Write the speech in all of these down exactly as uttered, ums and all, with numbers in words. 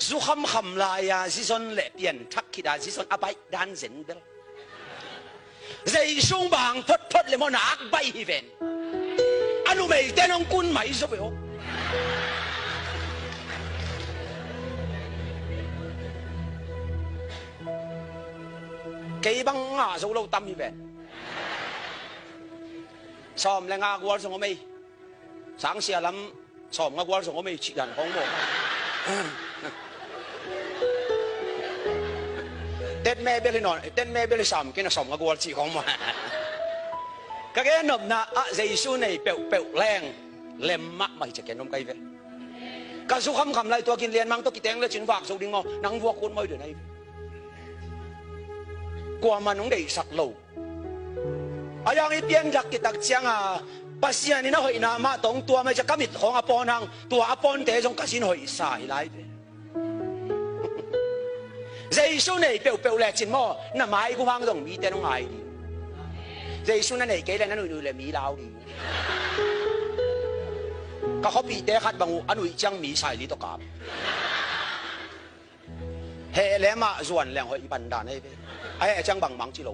Zu khamkham lai-a zizon le pianthak khit-a zizon a baih dan zen bel. Zeisu bang photphot le maw nak baih hi ven. A numeite nong kun mai zo ve aw. Kei bang ngah zo lo tam hi ven. Sawm le nga gual zong om ei. Sangsia lam sawm nga gual zong om ei cih dan khong maw. Tet me bel hi nawn, tet me bel hi sam kei na sawm nga gual cih khong maw. Ka gen nopna ah Jesu nei peuhpeuh leng lem mahmah hi cia ken om kai ve. Ka zu khamkham lai tua kin lianmang tawh kiteng le cin vak zo ding maw, nang vuak kun mawi den ai ve. Kuamah nong deihsak lo. A yang i pianthak kitak cianga Pasian in a hoihna mah tawh tua mai cia ka mit khawng a pawn hang, tua a pawnte zong ka zin hoihsa hi lai ve. Jesu nei peuhpeuh lecin maw, na mai kum hang zong mite nong ngai ding. Jesu na nei kei le na nuihnuih le mi lau ding. Ka khuapihte khat bang uh a nuih ciang mi saili tawh kap. Heh le mah zuan leng hoih i pan dan ahi ve. A heh ciang bangmang ci lo.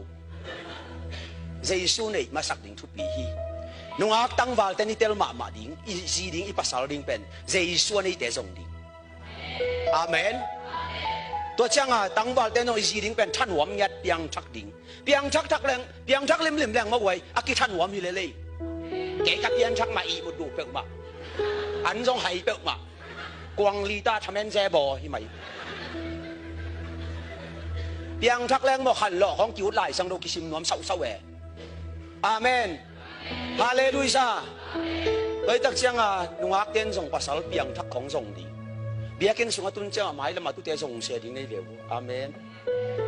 Jesu neih masak ding thupi hi. Nungak tangvalte ni tel mahmah ding, i zi ding, i pasal ding pen Jesu a neite zong ding. Amen. Tua cianga tangvalte nong i zi ding pen thanuam ngiat piangthak ding. Piangthak thak leng, piangthak limlim leng maguai a kithanuam hi lelei. Kei ka pianthak mah ihmut duh peuhmah. An zong hai peuhmah. Kuang lita thamen ze baw hi mai. Piangthak leng maw khanlawh khawng kiut lai sang do kisim nuam sauhsauh e. Amen. Halleluiah. Toitak cianga nungakten zong pasal piangthak khawng zong ding. Biakinn sungah tun cianga mailamah tute zong se ding nei ve uh. Amen.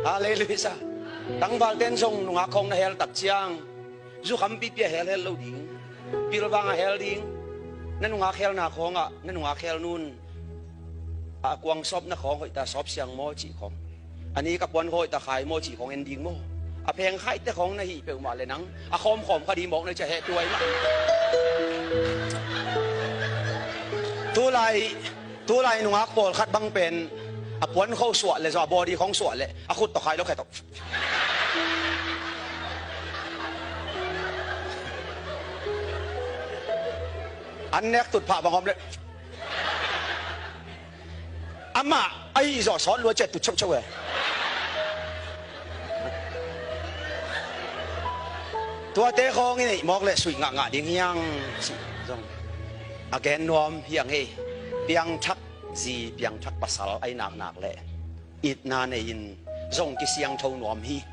Halleluiah. Tangvalten zong nungak khawng na heltak ciang zukhampipi a helhel lo ding. Pilvang a hel ding. Na nungak helna khawngah na nungak hel nun a kuang sawpna khawng hoihta sawp siang maw cih khawng, a nik a puan khawng hoihta khai maw cih khawng en ding maw? A phengkhaihte khawng na hih peuhmah le nang a khawmkhawm kha ding mawk na cia heh tuai mah. Tulai, tulai nungak pawlkhat bang pen a puan khawng suah le zaw a bawdi khawng suah le a khut tawh khai lo khe tawh. An nek tutphah bang om le amah ahi zawh sawt lua ciat tu cheuhcheuh e. Tuate khawng i neih mawk le suih ngahngah ding hiang cih zong a gen nuam hiang hi. Piangthak zi piangthak pasal ahi naknak le itna nei-in zong kisiangtho nuam hi.